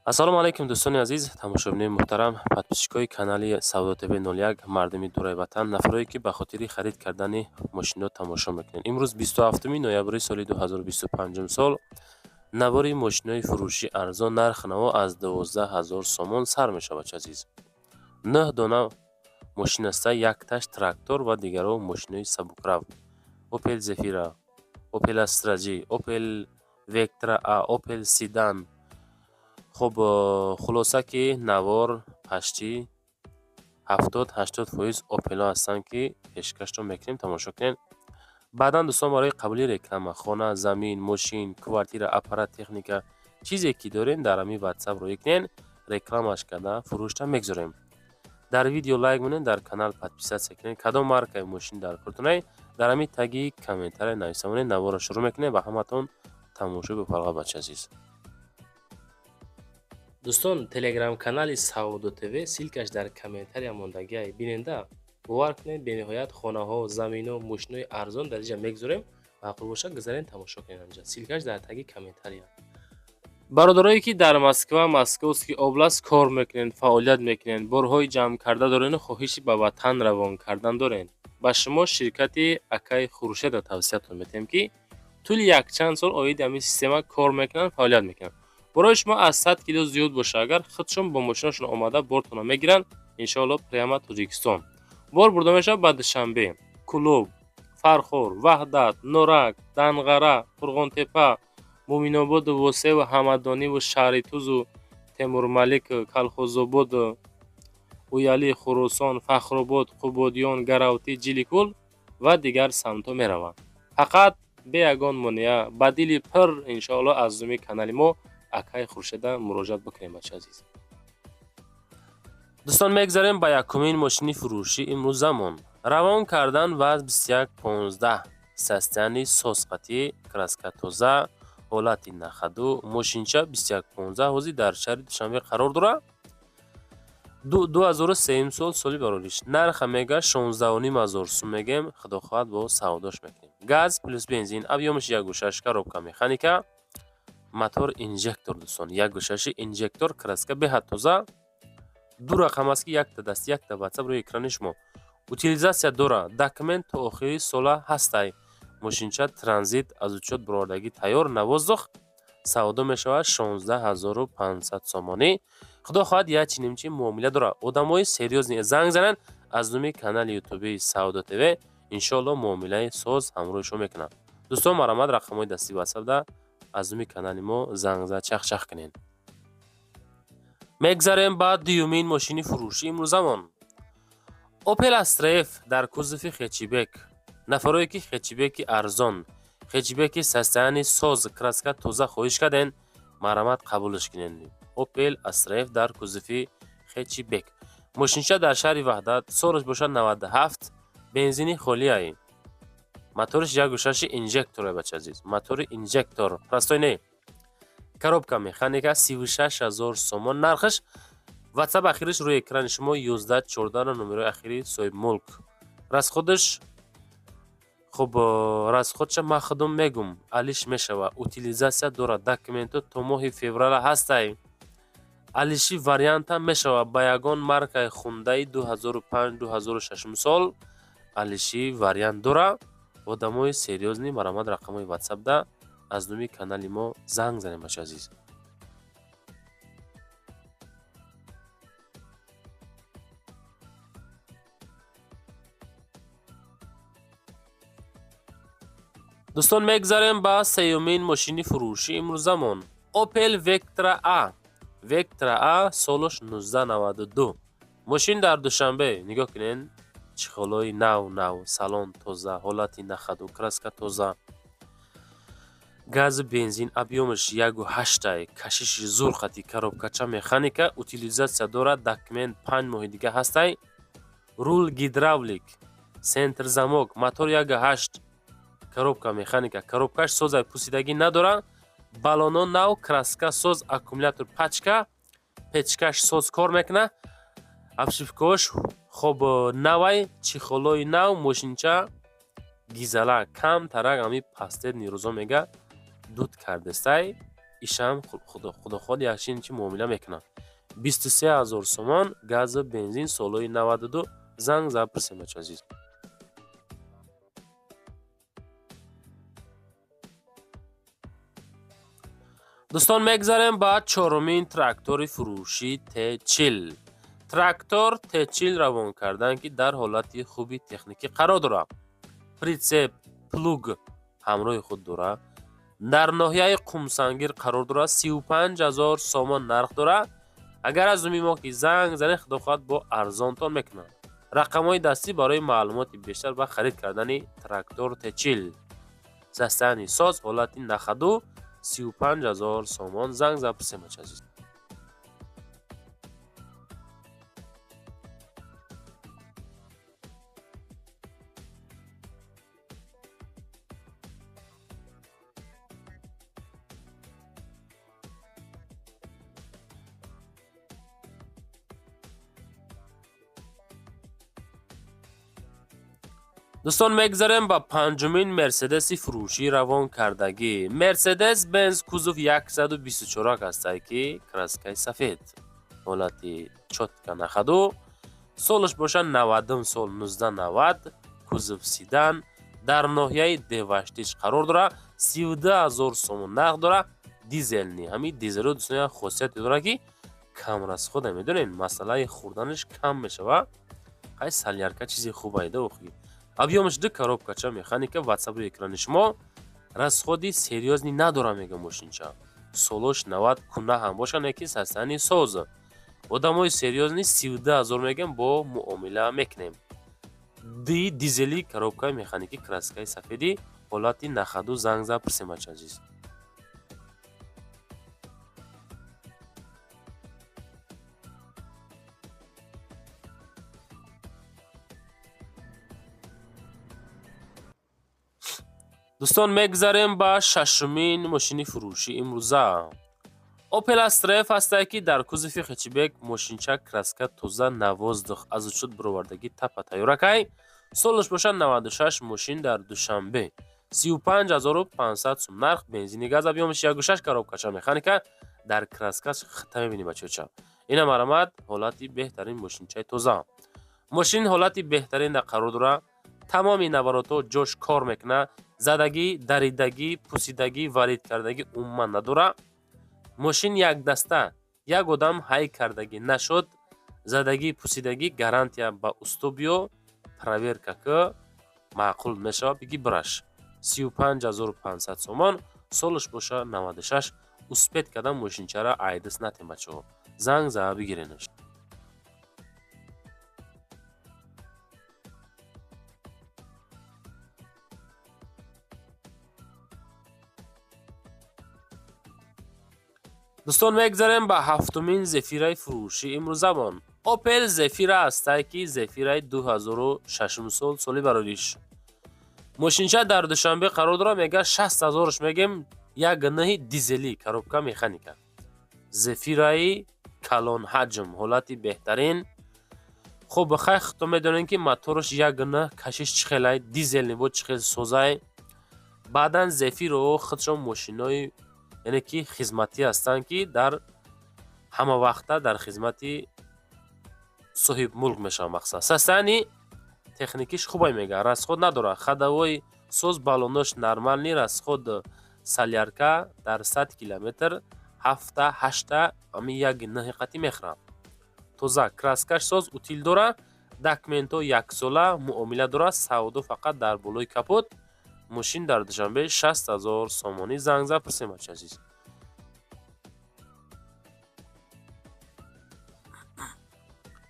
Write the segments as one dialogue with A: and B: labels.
A: Ассалому алайкум, дӯстони азиз, тамошобинони муҳтарам, подписчикои канали Савдо ТВ 01, мардуми дураи ватан, нафарое ки ба хотири харид кардани мошино тамошо мекунед. Имрӯз 27 ноябри соли 2025 сол навори мошинои фурӯши арзон, нарх наво аз 12 ҳазор сомон сар мешавад, азиз. Нӯҳ дона мошин аста, якташ трактор ва дигаро мошинои сабукрав. Opel Zafira, Opel Astra G, Opel Vectra A, Opel Sedan. Хуб, хулоса ки навор пашти 70-80% Опелҳо ҳастанд, ки пешкаштон мекунем, тамошо кунед. Баъдан, дӯстон, барои қабули реклама, хона, замин, мошин, квартира, аппарат, техника, чизе ки дорем, дар ҳамин WhatsApp роӣ кунед, рекламаш карда фурӯшта мегузорем. Дар видео лайк монед, дар канал подписаться кунед. Кадом маркаи мошин дар кортонай, дар ҳамин таги комментария нависа монед. Наворро шурӯъ мекунем ва ҳаматон тамошо бифарғат, бача азиз.
B: Дӯстон, телеграм-канали Савдо ТВ, ссылкаш дар комментария мондагиай, биненда. Бовар кунед, бениҳоят хонаҳо, замино, мошинои арзон дар инҷа мегузорем. Маъқул бошад, гузарен, тамошо кунед анҷа. Ссылкаш дар таги комментария.
A: Бародарое ки дар Москва, Московский область кор мекунед, фаъолият мекунед, борҳои ҷамъ карда дорену хоҳиши ба ватан равон кардан доред, ба шумо ширкати акаи Хуршедро тавсиятон метиҳем, ки тӯли якчанд сол оиди ҳамин система кор мекунанд, фаъолият мекунанд. Борои шумо аз 100 кило зиёд боша агар, худшон бо мошинашон омада бортонро мегиранд, иншоалло, прямо Тоҷикистон. Бор бурда мешавад ба Душанбе, Кӯлоб, Фархор, Ваҳдат, Норак, Данғара, Қурғонтепа, Муъминободу Восеву Ҳамадониву Шаҳритузу Темурмалик, Калхозободу Уялӣ, Хуросон, Фахробод, Қубодиён, Гаравтӣ, Ҷиликул ва дигар самтҳо мераванд. Фақат бе ягон монеа, ба дили пир, иншоалло, аз зуми канали мо акаи Хуршеда муроҷиат бикунем, бача азиз. Дӯстон, мегзарем ба якумин мошини фурӯшӣ имрӯзамон. Равон кардан ваз 2115, состояние соз қатӣ, краска тоза, ҳолати на ходу. Мошинча 2115 ҳозир дар шаҳри Душанбе қарор дорад. 2003 сол соли барориш. Нарха мега 16,5 ҳазор сум мегем, худо хоҳад, бо савдош мекунем. Газ плюс бензин, объёмаш 1,6, коробка механика, мотор инжектор, дӯстон, 1,6 инжектор, краска беҳад тоза. Ду рақам аст, ки якта даст, якта WhatsApp рӯи экрани шумо. Утилизация дора, документ то охири сола ҳастай. Мошинча транзит, аз учёт бировардагӣ тайёр, на воздух. Савдо мешавад 16 500 сомонӣ. Худо хоҳад, як чинимчи муомила дора. Одамои серьёзный занг зананд аз номи канали ютубии Савдо ТВ, иншоалло, муомилаи соз ҳамроҳи шумо мекунанд. Дӯстон, марҳамат, рақамҳои дастии WhatsApp аз номи канали мо занг зад, чахчах кунед. Мегзарем ба дуюмин мошини фурӯши имрӯзамон. Opel Astra F дар кузови хэтчбек. Нафарое ки хэтчбеки арзон, хэтчбеки состояние соз, краска тоза хоҳиш карден, марҳамат, қабулш кунед. Opel Astra F дар кузови хэтчбек. Мошинча дар шаҳри Ваҳдат, солаш бошад 97, бензини холиай. Моториш 1,6 инжектор, бача азиз. Мотори инжектор, простой не. Коробка механика, 36 ҳазор сомон нархаш. WhatsApp ахириш рӯи экрани шумо, 11 14 номерои ахири соҳибмулк. Расходаш, хуб, расходша ман худум мегум, алиш мешава, утилизация дорад, документҳо то моҳи феврала ҳастай. Алиши вариантам мешава ба ягон маркаи хундаи 2005-2006 сол алиши вариант дора. Одамои серьёзный марҳамат, рақамҳои WhatsApp аз номи канали мо занг занем, бача азиз. Дӯстон, мегзарем ба сеюмин мошини фурӯши имрӯзамон. Opel Vectra A. Vectra A, солаш 1992. Мошин дар Душанбе, нигоҳ кунед, чехолҳои нав нав, салон тоза, ҳолати на ходу, краска тоза. Газу бензин, объёмаш 1,8, кашиши зур хати, коробкача механика, утилизация дорад, документ 5 моҳи дига ҳастай. Рул гидравлик, центр замок, мотор 1,8, коробка механика, коробкаш созай, пусидагӣ надора, баллоно нав, краска соз, аккумулятор пачка, печкаш соз кор мекунад, обшивкаош хоб навай, чехолҳои нав, мошинча гизала, кам тарак ҳами последний рӯзо мега дуд кардестай. Ишам худохоҳ якчин чи муомила мекунад. 23 000 сомон, газу бензин, солҳои 92. Занг зад, пурсем, бача азиз. Дӯстон, мегзарем ба чорумин трактори фурӯшӣ Т40. Трактор Т40 равон кардан, ки дар ҳолати хуби техникӣ қарор дорад, прицеп, плуг ҳамроҳи худ дорад. Дар ноҳияи Қумсангир қарор дорад, 35 000 сомон нарх дорад. Агар аз номи мо ки занг занед, худо хоҳад, бо арзонтон мекунад. Рақамҳои дастӣ барои маълумоти бештар ва харид кардани трактор Т40, состояние соз, ҳолати на ходу, 35 000 сомон. Занг зад, пурсем, бача азиз. Дӯстон, мегзарем ба панҷумин мерседеси фурӯшӣ равон кардагӣ. Мерседес Бенз, кузов 124 ҳастае, ки краскаи сафед, ҳолати чётко, на ходу, солаш бошад 90-ум сол, 1990, кузов седан, дар ноҳияи Деваштич қарор дорад, 32 000 сомон нарх дорад, дизельный. Ҳамин дизело, дӯстон, як хосияте дорад, ки камрасхода, медонед, масъалаи хӯрданаш кам мешавад. Қай солярка чизи хубайда охи. Объёмаш ду, коробкача механика. Ватсап рӯи экрани шумо. Расходи серьёзный надора, мега мошинча. Солош 90 куна ҳам бошад, не ки состояние соз. Одамои серьёзный 32 000 мегем, бо муомила мекунем. Ди дизели, коробкаи механикӣ, краскаи сафедӣ, ҳолати на ходу. Занг зад, пурсем, бача азиз. Дӯстон, мегзарем ба шашумин мошини фурӯшӣ имрӯза. Опел Астра Ф ҳастае, ки дар кузови хэтчбек. Мошинча краска тоза, на воздух, аз учёт бировардагӣ, тапа тайёракай. Солаш бошад 96, мошин дар Душанбе, 35 500 сум нарх, бензини, газ, объёмаш 1,6, коробкача механика. Дар краскаш хита мебинӣ, бачаоча. Ина марамат, ҳолати беҳтарин, мошинчаи тоза. Мошин ҳолати беҳтарин қарор дорад, тамоми наворотҳо ҷош кор мекунад, задагӣ, даридагӣ, пусидагӣ, варид кардагӣ умуман надорад. Мошин якдаста, як одам ҳай кардагӣ нашуд, задагӣ, пусидагӣ, гарантия. Ба усто биё, проверка ки маъқул мешавад, биги бираш. 35 500 сомон, солаш боша 96. Успеть кардан мошинчара айдис натем, бачаҳо, занг зада бигиренаш. Дӯстон, мегзарем ба ҳафтумин зефираи фурӯшӣ имрӯзамон. Опел Зефира ҳастае, ки Зефираи 2006 сол, соли барориш. Мошинча дар Душанбе қарор дорад, мега 60 000-ш мегем, 1,9 дизелӣ, коробка механика. Зефираи калонҳаҷм, ҳолати беҳтарин. Хуб, хай, худто медонем, ки мотораш 1,9, кашиш чӣ хелай, дизельный бо чӣ хел созай. Баъдан Зефиро худшон мошинои, яъне ки хизматӣ ҳастанд, ки дар ҳама вақта дар хизмати соҳибмулк мешаванд. Мақсад, состояние техникиш хубай, мега, расход надорад, ходовой соз, баллонош нормальный, расход солярка дар 100 километр ҳафта, ҳашта, ами 1,9 қати мехӯрад. Тоза, краскаш соз, утиль дора, документҳо яксола, муомила дорад, савдо фақат дар болои капот. Мошин дар Душанбе, 60 000 сомонӣ. Занг зад, пурсем, бача азиз.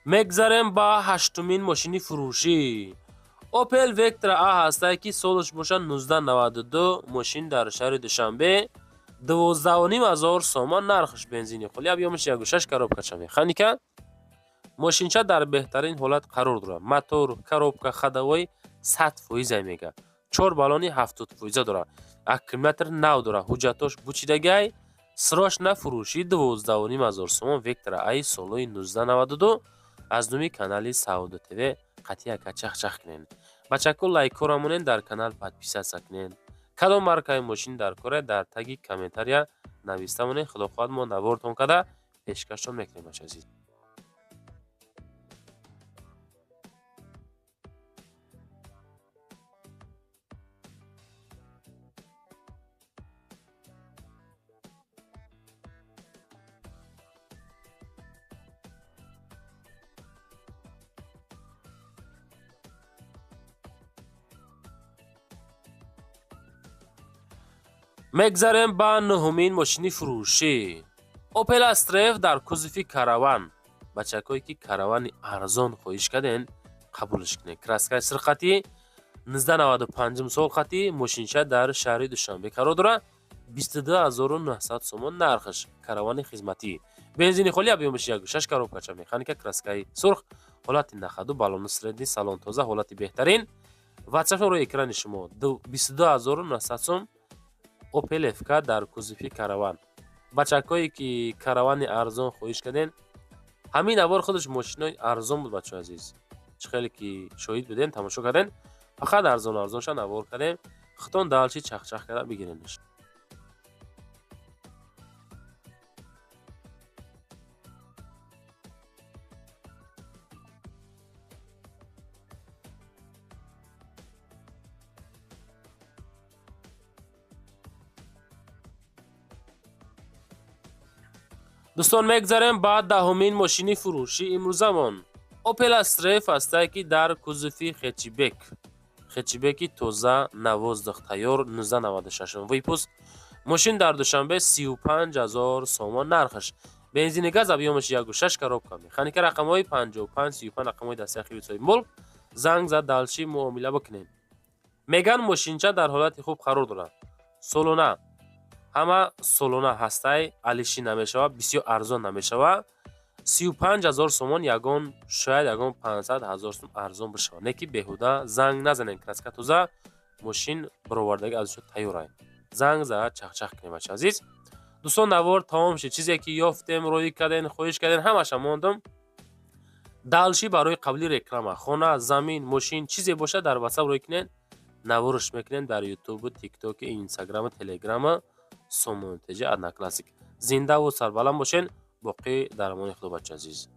A: Мегзарем ба ҳаштумин мошини фурӯшӣ. Опел Вектра А ҳастае, ки солаш бошад 1992, мошин дар шаҳри Душанбе, 12 500 сомон нархш, бензини холи, объёмаш 1,6, коробкача механика. Мошинча дар беҳтарин ҳолат қарор дорад, мотор, коробка, ходовой 100%-а, мега, чор баллони 70%-а дорад, аккумулятор нав дорад, ҳуҷҷатош бучидагай. Срочно фурӯшӣ, 12 500 сомон, Вектра Аи солҳои 1992. Аз номи канали Савдо ТВ қатъи яка чахчах кунед, бачако, лайкҳоро монед, дар канал подписаться кунед. Кадом маркаи мошин дар кора дар таги комментария нависта монед. Худо хоҳад мо навортон карда пешкаштон мекунем, бачаи азиз. Мегзарем ба нуҳумин мошини фурӯшӣ. Opel Astra F дар кузови Караван. Бачакое ки Каравани арзон хоҳиш карден, қабулш кунед. Краскаи сирқатӣ 1995 сол хати мошинча дар шаҳри Душанбе қарор дорад. 22900 сомон нархаш. Каравани хизматӣ. Бензини холӣ, объёмаш 1.6, коробкача механика, краскаи сурх, ҳолати нахаду, баллони средний, салон тоза, ҳолати беҳтарин. WhatsApp рӯи экрани шумо 22900 сом. Opel FK дар кузови Караван. Бачакое ки Каравани арзон хоҳиш карден, ҳамин навор худаш мошинои арзон буд, бачаҳои азиз. Чӣ хеле ки шоҳид будем, тамошо кардем, фақат арзон арзонша навор кардем. Худтон далчи чахчах карда бигиренаш. Дӯстон, мегзарем ба даҳумин мошини фурӯши имрӯзамон. Opel Astra F ҳастае ки дар кузови хэтчбек. Хэтчбеки тоза, навоздах, тайёр, 1996 выпуск. Мошин дар Душанбе 35000 сомон нархаш. Бензини газ, объёмаш 1.6, коробка механика, рақамҳои 55 35 рақамҳои дастаи хиви мулк. Занг зад далчи муомила бикунед. Меган мошинча дар ҳолати хуб қарор дорад. Солона ҳама солона ҳастай, алишӣ намешавад, бисёр арзон намешавад. 35000 сомон, ягон шояд ягон 500 ҳазор сом арзон бишавад. Не ки беҳуда занг назанед, краска тоза, мошин баровардаги аз ӯ тайёрай. Занг зада чахчах кунед, бачаи азиз. Дӯстон, навор тамом шуд. Чизе ки ёфтем, роӣ кардем, хоҳиш кардем, ҳамаша мондум. Далши барои қабли реклама, хона, замин, мошин, чизе бошад дар WhatsApp роӣ кунед, наворш мекунем дар YouTube, TikTok, Instagram, Telegram, Сомон ТЖ, Одноклассник. Зиндаву сарбаланд бошен, боқӣ дар амони Худо, бачаи азиз.